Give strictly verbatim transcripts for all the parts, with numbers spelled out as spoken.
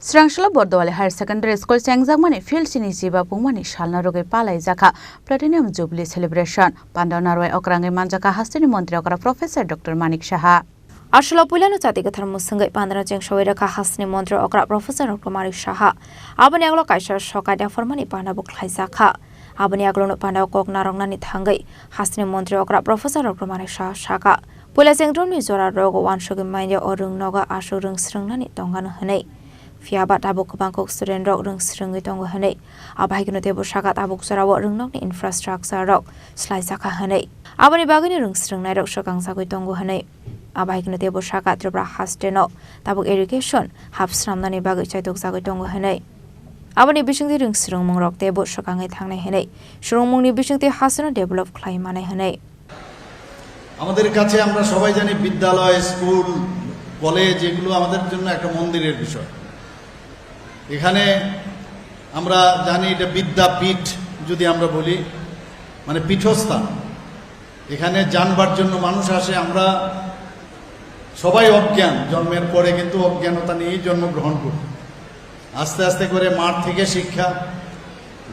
Srangsalo Bordowali Higher Secondary School chengjakmani field sini jiba pungmani salno rwgwi palaijakha Platinum Jubilee Celebration. Pandao narwai okrangwi manjakha hasteni montri okra Professor Doctor Manik Saha. Aswkno puilano chati kwthar mwswngwi pandano chengsawi rwkha hasteni montri okra Professor Doctor Manik Saha. Aboni yagulo kaisa sokai da phormani panda bo khlaijakha. Aboni yagulono pandao kok narwknani thangwi hasteni montri okra Professor Doctor Manik Saha sakha, puila chengdromni jora rogo uansugwi manya o rwngnogo aswk rwng srwngnani tongano hwnwi. Phiya ba tabuk kwbang kok student rok rwng srwngwi tongo hwnwi. Abo hai kheno teibo sakha tabuk jorao rwngnokni infrastructure rok slaijakha hwnwi. Aboni bagwino rwng srwngnairok swkangjagwi tongo hwnwi. Abo hai kheno teibo sakha Tripura hasteno tabuk education hap swnamnani bagwi chaitokjagwi tongo hwnwi. Aboni bisingtwi rwng srwngmungrok teibo swkangwi thangnai hwnwi swrwngmungni bisingtwi hasteno develop khlai manai hwnwi. আমাদের কাছে আমরা সবাই জানি বিদ্যালয়, school, college এগুলো আমাদের জন্য একটা মন্দিরের বিষয়। এখানে আমরা জানি এটা বিদ্যাপীঠ যদি আমরা বলি, মানে পীঠস্থান। এখানে জানবার জন্য মানুষ আসে। আমরা সবাই অজ্ঞান, জন্মের পরে কিন্তু অজ্ঞানতা নিয়েই জন্মগ্রহণ করি। আস্তে আস্তে করে মার থেকে শিক্ষা,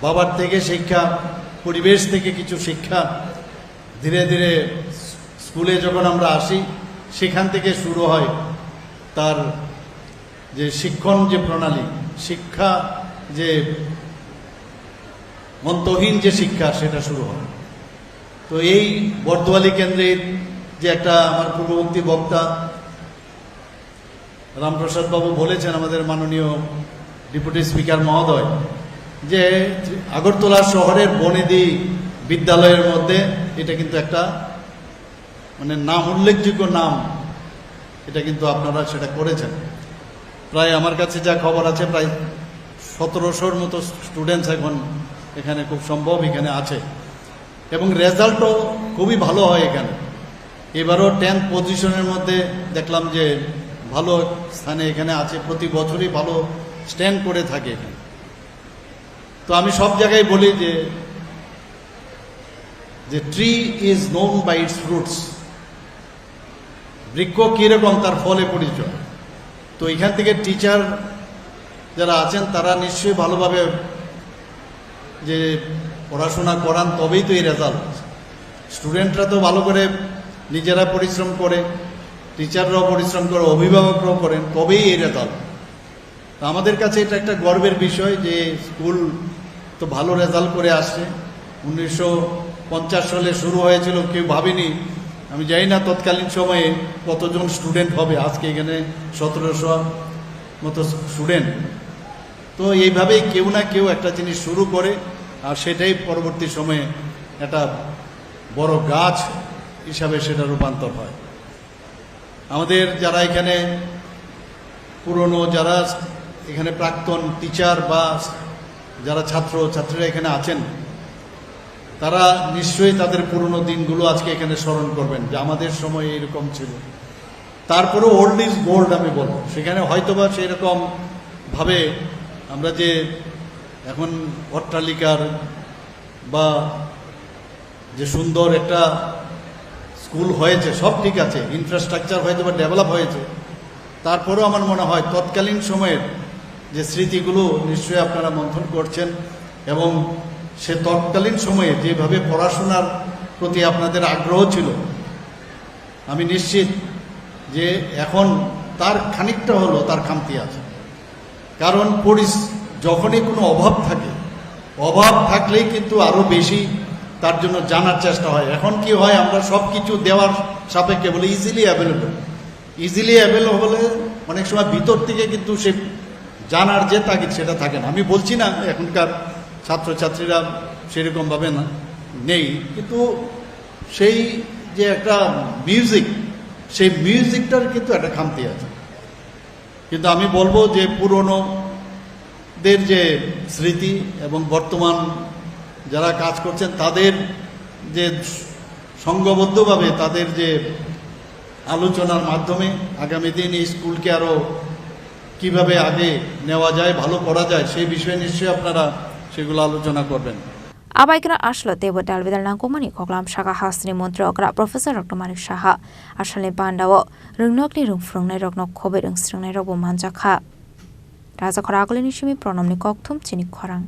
বাবার থেকে শিক্ষা, পরিবেশ থেকে কিছু শিক্ষা, ধীরে ধীরে স্কুলে যখন আমরা আসি, সেখান থেকে শুরু হয় তার যে শিক্ষণ যে প্রণালী, শিক্ষা যে অন্তহীন যে শিক্ষা, সেটা শুরু হয়। তো এই বর্দোয়ালি কেন্দ্রের যে একটা আমার পূর্ববর্তী বক্তা রামপ্রসাদ বাবু বলেছেন, আমাদের মাননীয় ডেপুটি স্পিকার মহোদয়, যে আগরতলা শহরের বনেদি বিদ্যালয়ের মধ্যে এটা কিন্তু একটা মানে নাম উল্লেখযোগ্য নাম, এটা কিন্তু আপনারা সেটা করেছেন। প্রায় আমার কাছে যা খবর আছে, প্রায় সতেরোশোর মতো স্টুডেন্টস এখন এখানে খুব সম্ভব এখানে আছে এবং রেজাল্টও খুবই ভালো হয় এখানে। এবারও টেন্থ পজিশনের মধ্যে দেখলাম যে ভালো স্থানে এখানে আছে, প্রতি বছরই ভালো স্ট্যান্ড করে থাকে এখানে। তো আমি সব জায়গায় বলি যে, যে "Tree is known by its roots", বৃক্ষ কীরকম তার ফলে পরিচয়। তো এখান থেকে টিচার যারা আছেন তারা নিশ্চয়ই ভালোভাবে যে পড়াশোনা করান, তবেই তো এই রেজাল্ট। স্টুডেন্টরা তো ভালো করে নিজেরা পরিশ্রম করে, টিচাররাও পরিশ্রম করে, অভিভাবকরাও করেন, তবেই এই রেজাল্ট। তো আমাদের কাছে এটা একটা গর্বের বিষয় যে স্কুল তো ভালো রেজাল্ট করে আসছে। উনিশশো পঞ্চাশ সালে শুরু হয়েছিল, কেউ ভাবেনি। আমি জানি না তৎকালীন সময়ে কতজন স্টুডেন্ট হবে, আজকে এখানে সতেরোশো মতো স্টুডেন্ট। তো এইভাবেই কেউ না কেউ একটা জিনিস শুরু করে, আর সেটাই পরবর্তী সময়ে একটা বড় গাছ হিসাবে সেটা রূপান্তর হয়। আমাদের যারা এখানে পুরনো, যারা এখানে প্রাক্তন টিচার বা যারা ছাত্র ছাত্রীরা এখানে আছেন, তারা নিশ্চয়ই তাদের পুরনো দিনগুলো আজকে এখানে স্মরণ করবেন যে আমাদের সময় এরকম ছিল। তারপরেও ওল্ড ইজ গোল্ড আমি বলবো, সেখানে হয়তোবা সেই রকম ভাবে আমরা যে এখন অট্টালিকার বা যে সুন্দর একটা স্কুল হয়েছে, সব ঠিক আছে, ইনফ্রাস্ট্রাকচার হয়তো বা ডেভেলপ হয়েছে, তারপরেও আমার মনে হয় তৎকালীন সময়ের যে স্মৃতিগুলো নিশ্চয়ই আপনারা মন্থন করছেন এবং সে তৎকালীন সময়ে যেভাবে পড়াশোনার প্রতি আপনাদের আগ্রহ ছিল, আমি নিশ্চিত যে এখন তার খানিকটা হলেও তার খামতি আছে। কারণ পরিস-, যখনই কোনো অভাব থাকে, অভাব থাকলেই কিন্তু আরো বেশি তার জন্য জানার চেষ্টা হয়। এখন কি হয়, আমরা সব কিছু দেওয়ার সাপেক্ষে বলি ইজিলি অ্যাভেলেবল। ইজিলি অ্যাভেলেবল হলে অনেক সময় ভিতর থেকে কিন্তু সে জানার যে তাগিদ, সেটা থাকে না। আমি বলছি না এখনকার ছাত্রছাত্রীরা সেরকমভাবে না, নেই, কিন্তু সেই যে একটা মিউজিক, সেই মিউজিকটার কিন্তু একটা খামতি আছে। কিন্তু আমি বলবো যে পুরনোদের যে স্মৃতি এবং বর্তমান যারা কাজ করছেন, তাদের যে সংঘবদ্ধভাবে তাদের যে আলোচনার মাধ্যমে আগামী দিন এই স্কুলকে আরও কিভাবে আগে নেওয়া যায়, ভালো করা যায়, সেই বিষয়ে নিশ্চয়ই আপনারা সেগুলো আলোচনা করবেন। Abai kheno aswkno teibo dalbidal nangkukmani koklam sakha hasteni montri okra Professor Doctor Manik Saha. Asalni pandao rwngnokni rwngphrwngnairokno khobwi rwngsrwngnairokbo manjakha. Rajakhor Agulini simi Pranamni kokthum chini khorang.